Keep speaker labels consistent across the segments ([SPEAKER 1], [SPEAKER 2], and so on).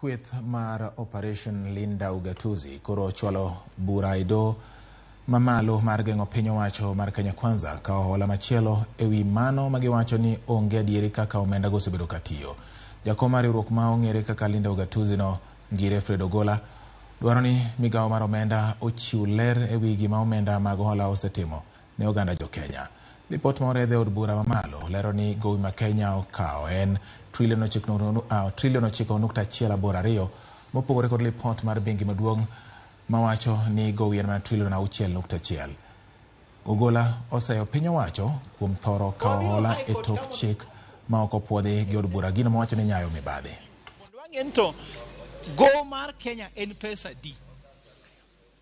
[SPEAKER 1] Kweth mar Operation Linda Ugatuzi koro ochwalo bura e doho mamalo mar geng'o piny owacho mar Kenya Kwanza kawo hola machielo ewi mano magiwacho ni onge adieri kaka omenda go osebedo katiyo. Jakom mar riwruok ma ong'ere kaka Linda Ugatuzi no Ngire Fred Ogola dwaro ni migawo mar omenda ochiw ler ewi gima omenda mag hola osetimo ne oganda jo Kenya. Lipot ma oredh e od bura mamalo lero ni gowi ma Kenya okawo en trilion 9.182 mopogore kod lipot mar bengi maduong' mawacho ni gowi en mana trilion 6.1. Ogola oseyo piny owacho kuom thoro kawo hola e tok chik ma ok opuodhi gi od bura, gino mawacho ni nyayo mibadhi.
[SPEAKER 2] Mondo wang'e ni to gowo mar Kenya en pesa di.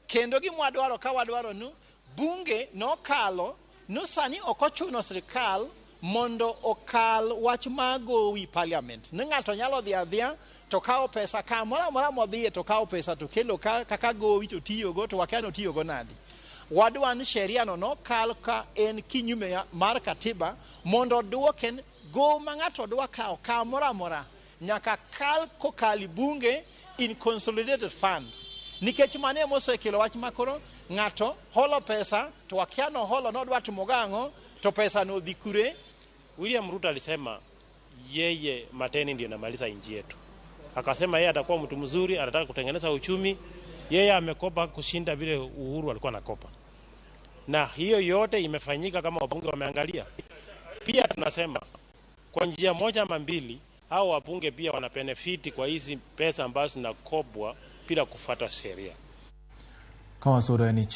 [SPEAKER 2] Kendo gima wadwaro ka wadwaro ni bunge nokalo no sani ok ochuno sirikal mondo okal wach mar gowi parliament. Ni ng'ato nyalo dhi adhiya to kawo pesa kamoro amora modhiye to kawo pesa to kelo ka kaka gowi to tiyogo to wakia ni otiyogo nadi. Wadwa ni sheria no nokal ka en kinyume mar katiba mondo oduoke gowi ma ng'ato dwa kawo kamoro amora nyaka kal kokal bunge in consolidated funds. Nikech mano ema osekelo wach makoro ng'ato holo pesa to wakia noholo nodwa timo gang'o to pesa no odhi kure.
[SPEAKER 3] William Ruto alisema yeye Mateni ndio namaliza nchi yetu. Akasema yeye atakuwa mtu mzuri, anataka kutengeneza uchumi. Yeye amekopa kushinda vile Uhuru alikuwa anakopa, na hiyo yote imefanyika kama wabunge wameangalia. Pia tunasema kwa njia moja ama mbili, hao wabunge pia wana benefit kwa hizi pesa ambazo zinakopwa bila kufuata sheria.
[SPEAKER 1] Kawasudo ni